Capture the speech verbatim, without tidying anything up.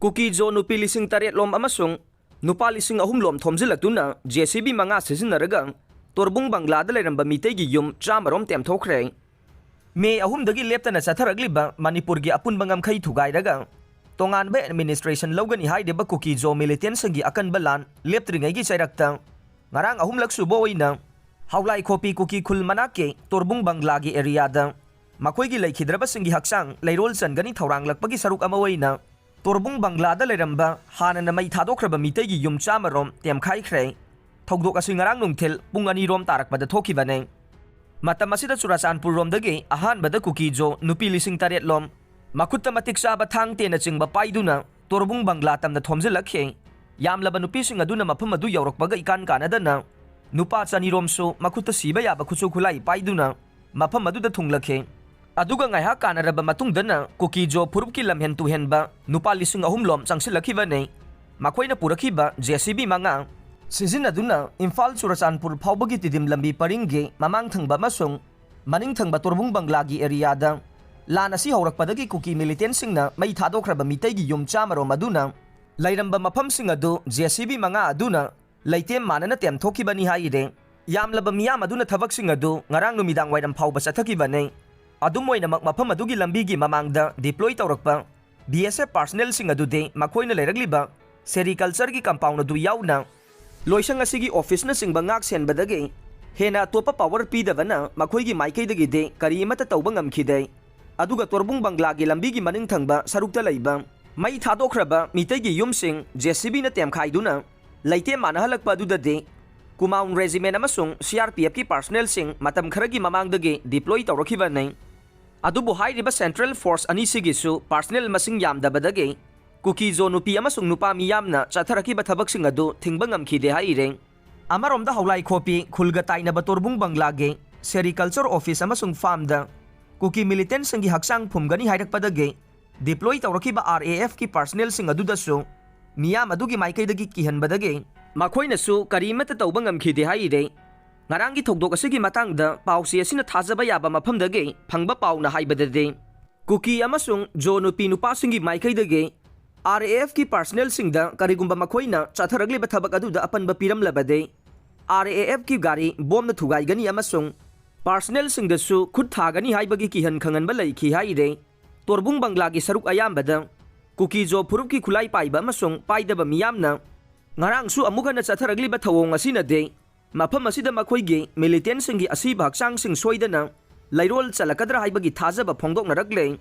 ꯀꯨꯀꯤ ꯖꯣ ꯅꯨꯄꯤ ꯂꯤꯁꯤꯡ ꯇꯔꯦꯠ ꯂꯣꯝ ꯑꯃꯁꯨꯡ ꯅꯨꯄꯥ ꯂꯤꯁꯤꯡ ꯑꯍꯨꯝ ꯂꯣꯝ ꯊꯣꯝꯖꯤꯜꯂꯛꯇꯨꯅ ꯖꯦ ꯁꯤ ꯕꯤ ꯃꯉꯥ ꯁꯤꯖꯤꯟꯅꯔꯒ ꯇꯣꯔꯕꯨꯡ ꯕꯪꯒ꯭ꯂꯥꯗ ꯂꯩꯔꯝꯕ ꯃꯤꯇꯩꯒꯤ ꯌꯨꯝ ꯆꯥꯝꯃ ꯔꯣꯝ ꯇꯦꯝꯊꯣꯛꯈ꯭ꯔꯦ꯫ ꯃꯦ ꯑꯍꯨꯝꯗꯒꯤ ꯂꯦꯞꯇꯅ ꯆꯠꯊꯔꯛꯂꯤꯕ ꯃꯅꯤꯄꯨꯔꯒꯤ ꯑꯄꯨꯟꯕ ꯉꯝꯈꯩ ꯊꯨꯒꯥꯏꯔꯒ ꯇꯣꯉꯥꯟꯕ ꯑꯦꯗꯃꯤꯅꯤꯁꯇ꯭ꯔꯦꯁꯟ ꯂꯧꯒꯅꯤ ꯍꯥꯏꯔꯤꯕ ꯀꯨꯀꯤ ꯖꯣ ꯃꯤꯂꯤꯇꯦꯟꯁꯤꯡꯒꯤ ꯑꯀꯟꯕ ꯂꯥꯟ ꯂꯦꯞꯇ꯭ꯔꯤꯉꯩꯒꯤ ꯆꯩꯔꯛꯇ ꯉꯔꯥꯡ ꯑꯍꯨꯝꯂꯛ ꯁꯨꯕ ꯑꯣꯏꯅ ꯍꯥꯎꯂꯥꯏꯈꯣꯄꯤ ꯀꯨꯀꯤ ꯈꯨꯜ ꯃꯅꯥꯛꯀꯤ ꯇꯣꯔꯕꯨꯡ ꯕꯪꯒ꯭ꯂꯥꯒꯤ ꯑꯦꯔꯤꯌꯥꯗ ꯃꯈꯣꯏꯒꯤ ꯂꯩꯈꯤꯗ꯭ꯔꯕꯁꯤꯡꯒꯤ ꯍꯛꯆꯥꯡ ꯂꯩꯔꯣꯜ ꯆꯟꯒꯅꯤ ꯊꯧꯔꯥꯡꯂꯛꯄꯒꯤ ꯁꯔꯨꯛ ꯑꯃ ꯑꯣꯏꯅ ꯇꯣꯔꯕꯨꯡ ꯕꯪꯒ꯭ꯂꯥꯗ ꯂꯩꯔꯝꯕ ꯍꯥꯟꯅꯅ ꯃꯩ ꯊꯥꯗꯣꯛꯈ꯭ꯔꯕ ꯃꯤꯇꯩꯒꯤ ꯌꯨꯝ ꯆꯥꯝꯃ ꯔꯣꯝ ꯇꯦꯝꯈꯥꯏꯈ꯭ꯔꯦ꯫ ꯊꯧꯗꯣꯛ ꯑꯁꯤ ꯉꯔꯥꯡ ꯅꯨꯡꯊꯤꯜ ꯄꯨꯡ ꯑꯅꯤ ꯔꯣꯝ ꯇꯥꯔꯛꯄꯗ ꯊꯣꯛꯈꯤꯕꯅꯤ꯫ ꯃꯇꯝ ꯑꯁꯤꯗ ꯆꯨꯔꯥꯆꯥꯟꯄꯨꯔ ꯔꯣꯝꯗꯒꯤ ꯑꯍꯥꯟꯕꯗ ꯀꯨꯀꯤ ꯖꯣ ꯅꯨꯄꯤ ꯂꯤꯁꯤꯡ ꯇꯔꯦꯠ ꯂꯣꯝ ꯃꯈꯨꯠꯇ ꯃꯇꯤꯛ ꯆꯥꯕ ꯊꯥꯡ ꯇꯦꯟꯅꯆꯤꯡꯕ ꯄꯥꯏꯗꯨꯅ ꯇꯣꯔꯕꯨꯡ ꯕꯪꯒ꯭ꯂꯥ ꯇꯝꯅ ꯊꯣꯝꯖꯤꯜꯂꯛꯈꯤ꯫ ꯌꯥꯝꯂꯕ ꯅꯨꯄꯤꯁꯤꯡ ꯑꯗꯨꯅ ꯃꯐꯝ ꯑꯗꯨ ꯌꯧꯔꯛꯄꯒ ꯏꯀꯥꯟ ꯀꯥꯟꯅꯗꯅ ꯅꯨꯄꯥ ꯆꯅꯤꯔꯣꯝꯁꯨ ꯃꯈꯨꯠꯇ ꯁꯤꯕ ꯌꯥꯕ ꯈꯨꯠꯁꯨ ꯈꯨꯠꯂꯥꯏ ꯄꯥꯏꯗꯨꯅ ꯃꯐꯝ ꯑꯗꯨꯗ ꯊꯨꯡꯂꯛꯈꯤ꯫ ꯑꯗꯨꯒ ꯉꯥꯏꯍꯥꯛ ꯀꯥꯟꯅꯔꯕ ꯃꯇꯨꯡꯗꯅ ꯀꯨꯀꯤ ꯖꯣ ꯐꯨꯔꯨꯞꯀꯤ ꯂꯝꯍꯦꯟ ꯇꯨꯍꯦꯟꯕ ꯅꯨꯄꯥ ꯂꯤꯁꯤꯡ ꯑꯍꯨꯝ ꯂꯣꯝ ꯆꯪꯁꯤꯜꯂꯛꯈꯤꯕꯅꯤ꯫ ꯃꯈꯣꯏꯅ ꯄꯨꯔꯛꯈꯤꯕ ꯖꯦ ꯁꯤ ꯕꯤ ꯃꯉꯥ ꯁꯤꯖꯤꯟꯅꯗꯨꯅ ꯏꯝꯐꯥꯜ ꯆꯨꯔꯆꯥꯟꯄꯨꯔ ꯐꯥꯎꯕꯒꯤ ꯇꯤꯗꯤꯝ ꯂꯝꯕꯤ ꯄꯔꯤꯡꯒꯤ ꯃꯃꯥꯡ ꯊꯪꯕ ꯑꯃꯁꯨꯡ ꯃꯅꯤꯡ ꯊꯪꯕ ꯇꯣꯔꯕꯨꯡ ꯕꯪꯒ꯭ꯂꯥꯒꯤ ꯑꯦꯔꯤꯌꯥꯗ ꯂꯥꯟ ꯑꯁꯤ ꯍꯧꯔꯛꯄꯗꯒꯤ ꯀꯨꯀꯤ ꯃꯤꯂꯤꯇꯦꯟꯁꯤꯡꯅ ꯃꯩ ꯊꯥꯗꯣꯛꯈ꯭ꯔꯕ ꯃꯤꯇꯩꯒꯤ ꯌꯨꯝ ꯆꯥꯝꯃ ꯔꯣꯝ ꯑꯗꯨꯅ ꯂꯩꯔꯝꯕ ꯃꯐꯝꯁꯤꯡ ꯑꯗꯨ ꯖꯦ ꯁꯤ ꯕꯤ ꯃꯉꯥ ꯑꯗꯨꯅ ꯂꯩꯇꯦꯝ ꯃꯥꯟꯅꯅ ꯇꯦꯝꯊꯣꯛꯈꯤꯕꯅꯤ ꯍꯥꯏꯔꯦ꯫ ꯌꯥꯝꯂꯕ ꯃꯤꯌꯥꯝ ꯑꯗꯨꯅ ꯊꯕꯛꯁꯤꯡ ꯑꯗꯨ ꯉꯔꯥꯡ ꯅꯨꯃꯤꯗꯥꯡ ꯋꯥꯏꯔꯝ ꯐꯥꯎꯕ ꯆꯠꯊꯈꯤꯕꯅꯤ꯫ ꯑꯗꯨꯝ ꯑꯣꯏꯅꯃꯛ ꯃꯐꯝ ꯑꯗꯨꯒꯤ ꯂꯝꯕꯤꯒꯤ ꯃꯃꯥꯡꯗ ꯗꯤꯄ꯭ꯂꯣꯏ ꯇꯧꯔꯛꯄ ꯕꯤ ꯑꯦꯁ ꯑꯦꯐ ꯄꯥꯔꯁꯅꯦꯜꯁꯤꯡ ꯑꯗꯨꯗꯤ ꯃꯈꯣꯏꯅ ꯂꯩꯔꯛꯂꯤꯕ ꯁꯦꯔꯤꯀꯜꯆꯔꯒꯤ ꯀꯝꯄꯥꯎꯟ ꯑꯗꯨ ꯌꯥꯎꯅ ꯂꯣꯏꯁꯪ ꯑꯁꯤꯒꯤ ꯑꯣꯐꯤꯁꯅꯆꯤꯡꯕ ꯉꯥꯛ ꯁꯦꯟꯕꯗꯒꯤ ꯍꯦꯟꯅ ꯑꯇꯣꯞꯄ ꯄꯥꯋꯔ ꯄꯤꯗꯕꯅ ꯃꯈꯣꯏꯒꯤ ꯃꯥꯏꯀꯩꯗꯒꯤꯗꯤ ꯀꯔꯤ ꯑꯃꯠꯇ ꯇꯧꯕ ꯉꯝꯈꯤꯗꯦ꯫ ꯑꯗꯨꯒ ꯇꯣꯔꯕꯨꯡ ꯕꯪꯒ꯭ꯂꯥꯒꯤ ꯂꯝꯕꯤꯒꯤ ꯃꯅꯤꯡ ꯊꯪꯕ ꯁꯔꯨꯛꯇ ꯂꯩꯕ ꯃꯩ ꯊꯥꯗꯣꯛꯈ꯭ꯔꯕ ꯃꯤꯇꯩꯒꯤ ꯌꯨꯝꯁꯤꯡ ꯖꯦ ꯁꯤ ꯕꯤꯅ ꯇꯦꯝꯈꯥꯏꯗꯨꯅ ꯂꯩꯇꯦꯝ ꯃꯥꯟꯅꯍꯜꯂꯛꯄ ꯑꯗꯨꯗꯗꯤ ꯀꯨꯃꯥꯎꯟ ꯔꯦꯖꯤꯃꯦꯟ ꯑꯃꯁꯨꯡ ꯁꯤ ꯑꯥꯔ ꯄꯤ ꯑꯦꯐꯀꯤ ꯄꯥꯔꯁꯅꯦꯜꯁꯤꯡ ꯃꯇꯝ ꯈꯔꯒꯤ ꯃꯃꯥꯡꯗꯒꯤ ꯗꯤꯄ꯭ꯂꯣꯏ ꯇꯧꯔꯛꯈꯤꯕꯅꯤ꯫ ꯑꯗꯨꯕꯨ ꯍꯥꯏꯔꯤꯕ ꯁꯦꯟꯇ꯭ꯔꯦꯜ ꯐꯣꯔꯁ ꯑꯅꯤꯁꯤꯒꯤꯁꯨ ꯄꯥꯔꯁꯅꯦꯜ ꯃꯁꯤꯡ ꯌꯥꯝꯗꯕꯗꯒꯤ ꯀꯨꯀꯤ ꯖꯣ ꯅꯨꯄꯤ ꯑꯃꯁꯨꯡ ꯅꯨꯄꯥ ꯃꯤꯌꯥꯝꯅ ꯆꯠꯊꯔꯛꯈꯤꯕ ꯊꯕꯛꯁꯤꯡ ꯑꯗꯨ ꯊꯤꯡꯕ ꯉꯝꯈꯤꯗꯦ ꯍꯥꯏꯔꯦ꯫ ꯑꯃꯔꯣꯝꯗ ꯍꯧꯂꯥꯏꯈꯣꯄꯤ ꯈꯨꯜꯒ ꯇꯥꯏꯅꯕ ꯇꯣꯔꯕꯨꯡ ꯕꯪꯒ꯭ꯂꯥꯒꯤ ꯁꯦꯔꯤꯀꯜꯆꯔ ꯑꯣꯐꯤꯁ ꯑꯃꯁꯨꯡ ꯐꯥꯔꯝꯗ ꯀꯨꯀꯤ ꯃꯤꯂꯤꯇꯦꯟꯁꯤꯡꯒꯤ ꯍꯛꯆꯥꯡ ꯐꯨꯝꯒꯅꯤ ꯍꯥꯏꯔꯛꯄꯗꯒꯤ ꯗꯤꯄ꯭ꯂꯣꯏ ꯇꯧꯔꯛꯈꯤꯕ ꯑꯥꯔ ꯑꯦ ꯑꯦꯐꯀꯤ ꯄꯥꯔꯁꯅꯦꯜꯁꯤꯡ ꯑꯗꯨꯗꯁꯨ ꯃꯤꯌꯥꯝ ꯑꯗꯨꯒꯤ ꯃꯥꯏꯀꯩꯗꯒꯤ ꯀꯤꯍꯟꯕꯗꯒꯤ ꯃꯈꯣꯏꯅꯁꯨ ꯀꯔꯤꯃꯠꯇ ꯇꯧꯕ ꯉꯝꯈꯤꯗꯦ ꯍꯥꯏꯔꯦ꯫ ꯉꯔꯥꯡꯒꯤ ꯊꯧꯗꯣꯛ ꯑꯁꯤꯒꯤ ꯃꯇꯥꯡꯗ ꯄꯥꯎꯆꯦ ꯑꯁꯤꯅ ꯊꯥꯖꯕ ꯌꯥꯕ ꯃꯐꯝꯗꯒꯤ ꯐꯪꯕ ꯄꯥꯎꯅ ꯍꯥꯏꯕꯗꯗꯤ ꯀꯨꯀꯤ ꯑꯃꯁꯨꯡ ꯖꯣ ꯅꯨꯄꯤ ꯅꯨꯄꯥꯁꯤꯡꯒꯤ ꯃꯥꯏꯀꯩꯗꯒꯤ ꯑꯥꯔ ꯑꯦ ꯑꯦꯐꯀꯤ ꯄꯥꯔꯁꯅꯦꯜꯁꯤꯡꯗ ꯀꯔꯤꯒꯨꯝꯕ ꯃꯈꯣꯏꯅ ꯆꯠꯊꯔꯛꯂꯤꯕ ꯊꯕꯛ ꯑꯗꯨꯗ ꯑꯄꯟꯕ ꯄꯤꯔꯝꯂꯕꯗꯤ, ꯑꯥꯔ ꯑꯦ ꯑꯦꯐꯀꯤ ꯒꯥꯔꯤ ꯕꯣꯝꯅ ꯊꯨꯒꯥꯏꯒꯅꯤ ꯑꯃꯁꯨꯡ ꯄꯥꯔꯁꯅꯦꯜꯁꯤꯡꯗꯁꯨ ꯈꯨꯠ ꯊꯥꯒꯅꯤ ꯍꯥꯏꯕꯒꯤ ꯀꯤꯍꯟ ꯈꯪꯍꯟꯕ ꯂꯩꯈꯤ ꯍꯥꯏꯔꯦ꯫ ꯇꯣꯔꯕꯨꯡ ꯕꯪꯒ꯭ꯂꯥꯒꯤ ꯁꯔꯨꯛ ꯑꯌꯥꯝꯕꯗ ꯀꯨꯀꯤꯖꯣ ꯐꯨꯔꯨꯞꯀꯤ ꯈꯨꯠꯂꯥꯏ ꯄꯥꯏꯕ ꯑꯃꯁꯨꯡ ꯄꯥꯏꯗꯕ ꯃꯤꯌꯥꯝꯅ ꯉꯔꯥꯡꯁꯨ ꯑꯃꯨꯛ ꯍꯟꯅ ꯆꯠꯊꯔꯛꯂꯤꯕ ꯊꯧꯑꯣꯡ ꯑꯁꯤꯅꯗꯤ ꯃꯐꯝ ꯑꯁꯤꯗ ꯃꯈꯣꯏꯒꯤ ꯃꯤꯂꯤꯇꯦꯟꯁꯤꯡꯒꯤ ꯑꯁꯤꯕ ꯍꯛꯆꯥꯡꯁꯤꯡ ꯁꯣꯏꯗꯅ ꯂꯩꯔꯣꯜ ꯆꯜꯂꯛꯀꯗ꯭ꯔꯥ ꯍꯥꯏꯕꯒꯤ ꯊꯥꯖꯕ ꯐꯣꯡꯗꯣꯛꯅꯔꯛꯂꯦ꯫